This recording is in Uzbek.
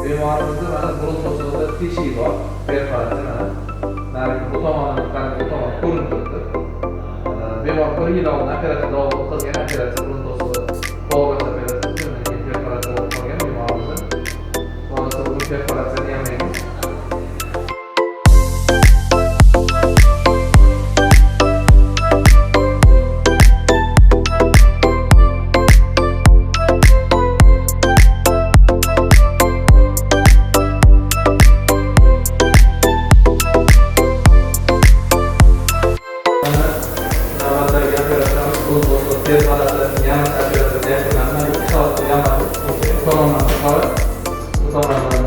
Bemorimizda mana burun to'sig'ida teshik bor, perforatsiya mana. Narigi bu tomonini qarang, bu tomon ko'rinib turibdi. Bemor 1 yil oldin operatsiya davom o'tkazgan, operatsiya burun to'sig'i davolash operatsiyasi, undan keyin perforatsiya bo'lib qolgan bemorimizda. Hozir bugun perforatsiyani yamaymiz. Mana navbatdagi operatsiyamiz burun to'sig'i perforatsiyasini yamash operatsiyasi yakunlandi. Mana 2 soatda yamadik. Bu tomondan yuqori, bu tomondan